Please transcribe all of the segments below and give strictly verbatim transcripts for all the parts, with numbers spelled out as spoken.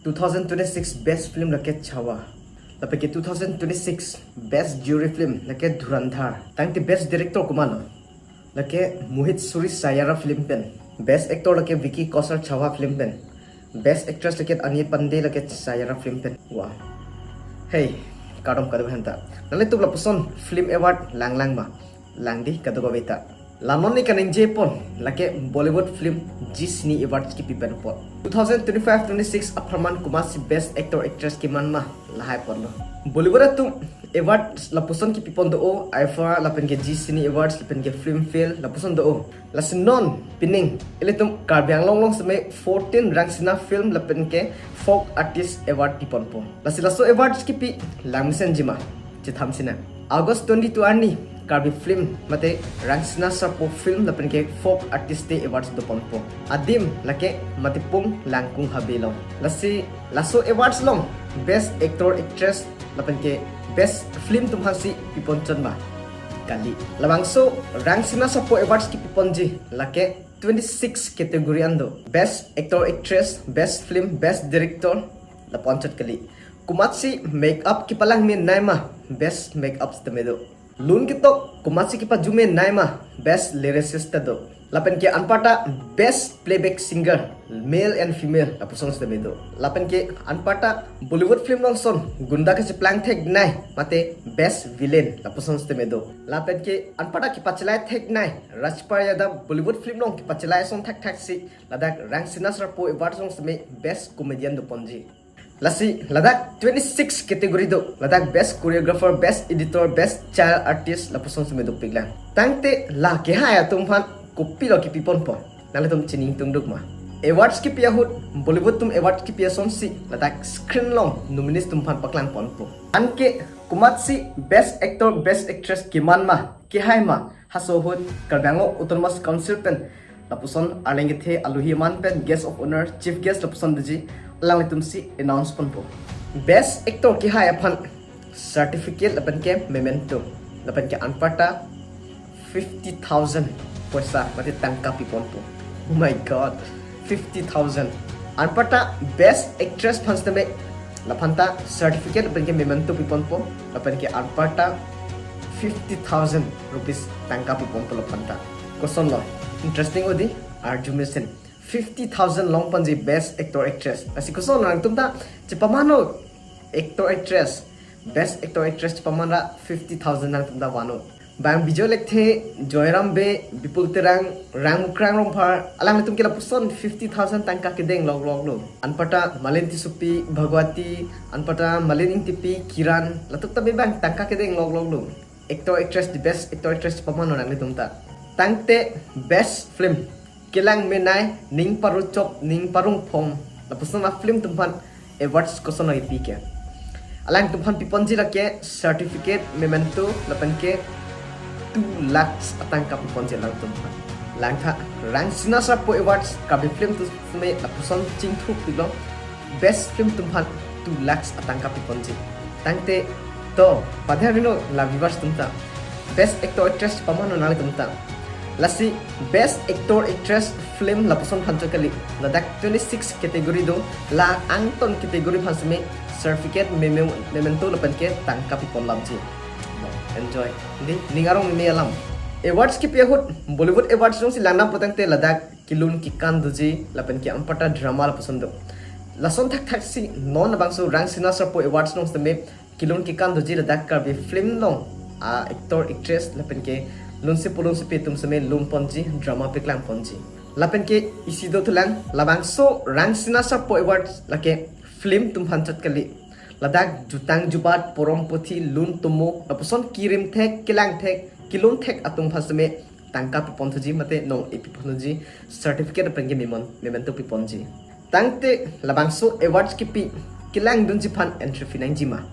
two thousand twenty-six best film lake Chhawa. Lapen ke two thousand twenty-six best jury film lake Dhurandhar. Tangte best director komatlo? Lake Mohit Suri Saiyaara film pen. Best actor lake Vicky Kaushal Chhawa film pen. Best actress lake Anya Pandey lake Saiyaara film pen. Wow. Hey, kardom kado hanta. Nanglitum lapuson film award langlang ma? Lang dei kadokave ta. La non ne kaningjepon lake Bollywood film Zee Cine Awards kipi pen apot. Two thousand twenty-five twenty-six apharman komatsi best actor actress keman ma, lahai ponlo. Bollywood atum award lapuson kipipon do-o, IIFA lapen ke Zee Cine Awards lapen ke Filmfare lapuson do-o. Lasi non pining ilitum Karbi Anglong along seme fourteen Rangsina Film lapen ke Folk Artist Award piponpo. Lasi laso awards kipi langmesenji ma? Chetham sinang. August twenty-two arni Karbi film mate Rangsina Sarpo film lapen ke Folk Artist Day Awards doponpo. Adim lake Matipung Langkung Habe along. Lasi laso awards along best actor actress lapen ke best film atum aphansi piponchot ma? Kali. Labangso Rangsina Sarpo Awards kipiponji lake twenty-six category an do. Best actor actress, best film, best director, lapu-anchot kali. Komatsi make up kepalang menei ma, best make up sitame do. Lun ketok komatsi kepaju menei ma, best lyricist ta do. Lapen ke anparta best playback singer, male and female, lapuson sitame do. Lapen ke anparta Bollywood film along son gunda kacheplang theknei mate best villain, lapuson sitame do. Lapen ke anparta kepachelai theknei Rajpal Yadav Bollywood film along kepachelai ason thakthaksi ladak Rangsina Sarpo Awards along seme best comedian doponji. Lasi ladak twenty-six category do, ladak best choreographer, best editor, best child artist, lapuson seme dopiklang. Tangte la kehai atum aphan kopilo kipiponpo? Nanglitum chiningtungduk ma? Awards kipi ahut, Bollywood atum awards kipi asonsi ladak screen along nominees atum aphan paklangponpo. Anke komatsi best actor, best actress keman ma, kehai ma, halaso ahut Karbi Anglong Autonomous Council pen lapuson arleng kethe aluhi aman pen guest of honour, chief guest lapuson doji, alanglitumsi announce ponpo. Best actor kehai aphan certificate lapen ke memento lapen ke anparta fifty thousand poisa mate tangka piponpo. Oh my God, fifty thousand. Anparta best actress aphan sitame laphanta certificate lapen ke memento piponpo, lapen ke anparta fifty thousand rupees tangka piponpo laphanta. Kosonlo? Interesting odi, arjumesen. Fifty thousand longponji best actor actress. Lasi koson nangtum ta chepamano actor actress, best actor actress chepaman ra fifty thousand nangtum ta vano? Bang Bijoy Lekthe, Joyram Bey, Bipul Terang, Rangmukrang Rongphar, alanglitum ke lapuson fifty thousand tangka kedeng lokloklo. Anparta Malin Tissopi, Bhagwati, anparta Malin Ingtipi, Kiran, latum ta bebang tangka kedeng lokloklo. Actor actress, the best actor actress pamano nanglitum ta. Tangte best film, kelang menei, ning paruchop, ning parungphong, lapuson a film atum aphan awards koson nangpi ke? Alangtum aphan piponji lake certificate, memento lapen ke two lakhs atangka piponji alangtum aphan. Langtha, Rangsina Sarpo Awards Karbi film atum seme lapuson chingthuk pilo, best film atum aphan two lakhs atangka piponji. Tangte to, padharino la viewers atum ta. Best actor actress pamano nanglitum ta. Lasi best actor actress film lapuson aphan chot kali. Ladak twenty-six category do, la angton category aphan seme certificate, memo-, memento lapen ke tangka pipon lamji. Enjoy. Dei, ning arong meme alam. Awards kipi ahut, Bollywood awards jongsi langdam putangte ladak kelun kekan doji lapen ke anparta drama lapuson do. Lason thakthaksi non labangso Rangsina Sarpo Awards along seme kelun kekan doji ladak Karbi film along a actor actress lapen ke lunsepo lunsepi atum seme lunponji, drama peklangponji. Lapen ke isi dothulang, labangso Rangsina Sarpo Awards lake film atum aphan chot kali. Ladak jutang jubat, porom puthi, lun tomo, lapuson kirim thek, kelang thek, kelun thek atum aphan seme tangka piponthuji mate nong-e piponthuji, certificate lapen ke memon-, memento piponji. Tangte labangso awards kipi kelangdunji aphan entry fee nangji ma?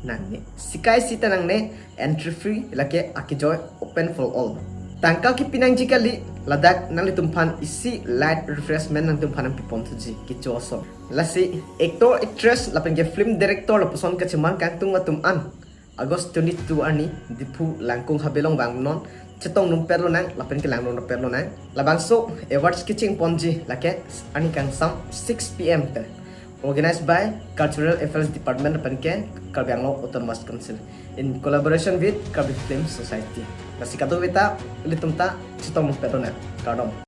Nangne. Sika isi ta nangne, entry fee lake akejoi, open for all. Tangka kipi nangji kali, ladak nanglitum aphan isi light refreshment nangtum aphan nangpiponthuji, kecho ason. Lasi actor, actress lapen ke film director lapuson kacheman kangtung atum an August twenty-two arni Diphu Langkung Habe along vangnon, chetongdun perlonang lapen ke langdun perlonang. Labangso awards kechengponji lake arni kangsam six P M pen. organized by Cultural Affairs Department pen ke Karbi Anglong Autonomous Council in collaboration with Karbi Film Society. Lasi kadokave ta ilitum ta chetong pet-onang, kardom.